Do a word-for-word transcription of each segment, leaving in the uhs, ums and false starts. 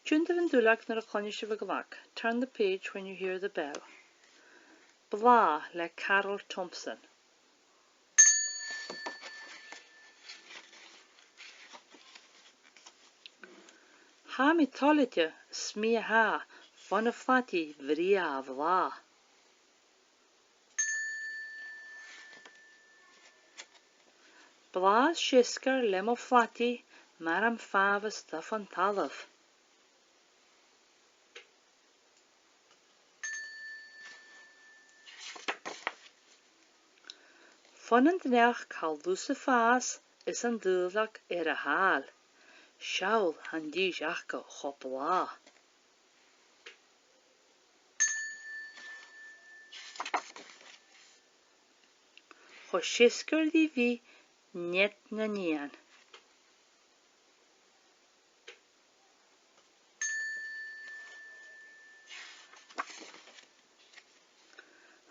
Tionndaidh an duilleag nuair a chluinneas sibh an glag. Turn the page when you hear the bell. Blàth le Carol Thompson. Tha mi toilichte, 's mi a tha, fon a' phlataidh bhrèagha bhlàth. Blàth is siosgair le mo phlataidh, mar am fàbhas do fon talamh. Fon an t-sneachd tha lus a' fàs is an duilleag air a thàil. Seall, tha an dithis aca cho blàth. Cho siosgair ri bhith nead nan eun.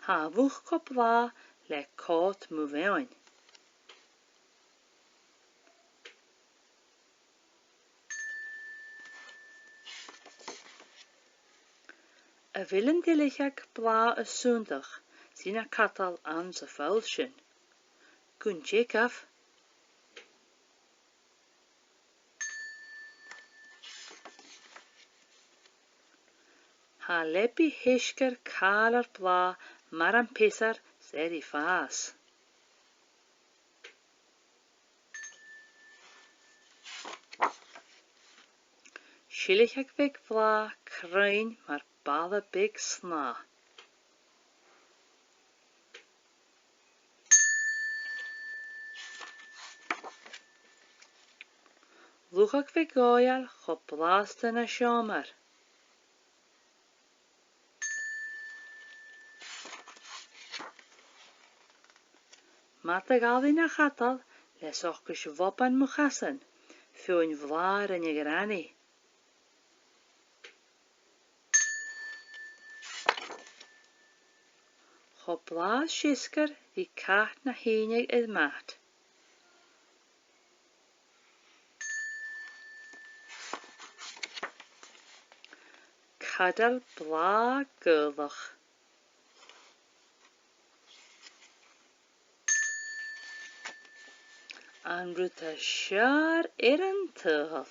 Tha a' mhuc cho blàth le còta mu mheadhan. A bheil an duilleag blàth is sunndach, 's i na cadal anns a' pholl sin? Gun teagamh. Tha leabaidh sheisgeir càilear blàth mar am peasair 's air a fàs. Sileag bheag bhlàth cruinn mar balla beag snàth. Luchag bheag gòidheil cho blasta na seòmar. Madadh-allaidh na chadal le socair bhoban mu chasan, feadhainn bhlàth rin a' ghranaidh. Cho blàth is siosgair ri cat na h-aonar air mat. Cadal blàth gaolach. An rud as fheàrr air an t-saoghal.